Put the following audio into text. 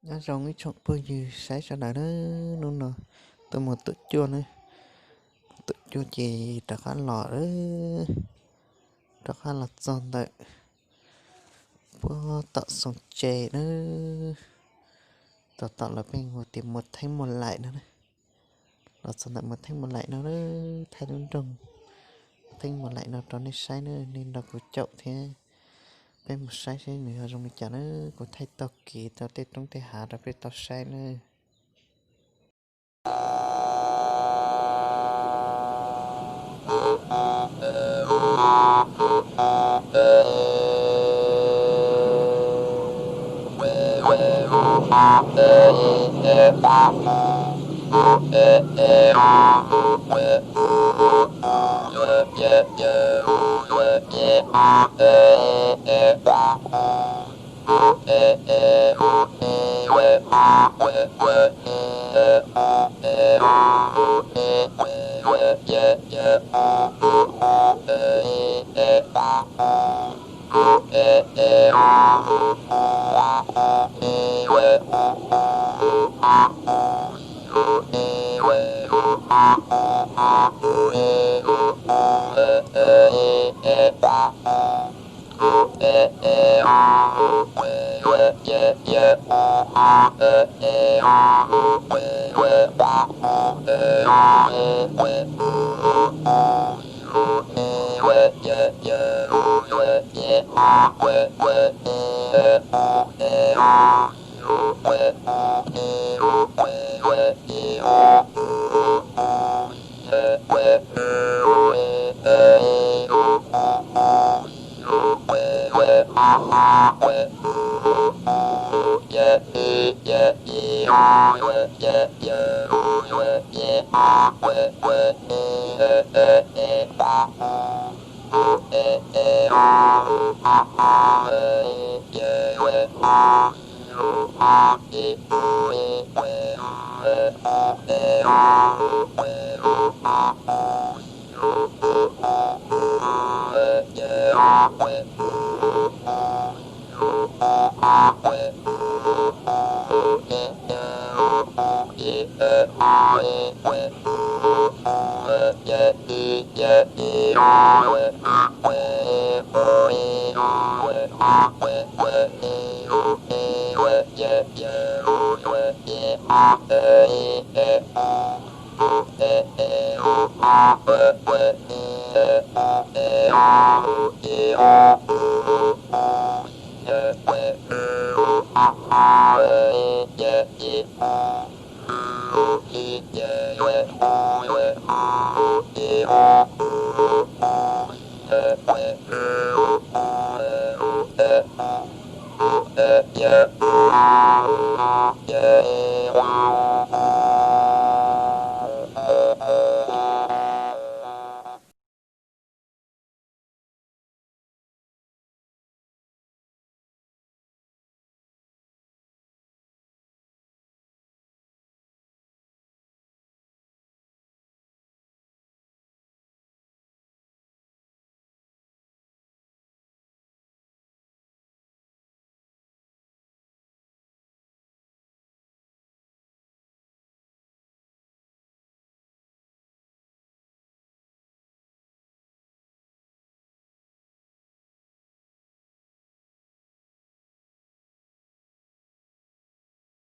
Nyob zoo ib tsoom phooj ywg saib sawv daws na, hnub no tuaj mus tuam cuaj na, tuam cuaj ces rov qab los, rov qab los txog ntawm puag tom Xoo Tse na, tom tom lawv pheej hu tias Muas Theeb Muas Laim no na. Los txog ntawm Muas Theeb Muas Laim no na, thaij lub nroog Muas Theeb Muas Laim no rau nej saib na, nej nrog kuv caum thiab peb mus saib seb nws ho zoo li cas na. Kuv thaij taug kev rau tej roob tej hav rau peb tau saib na.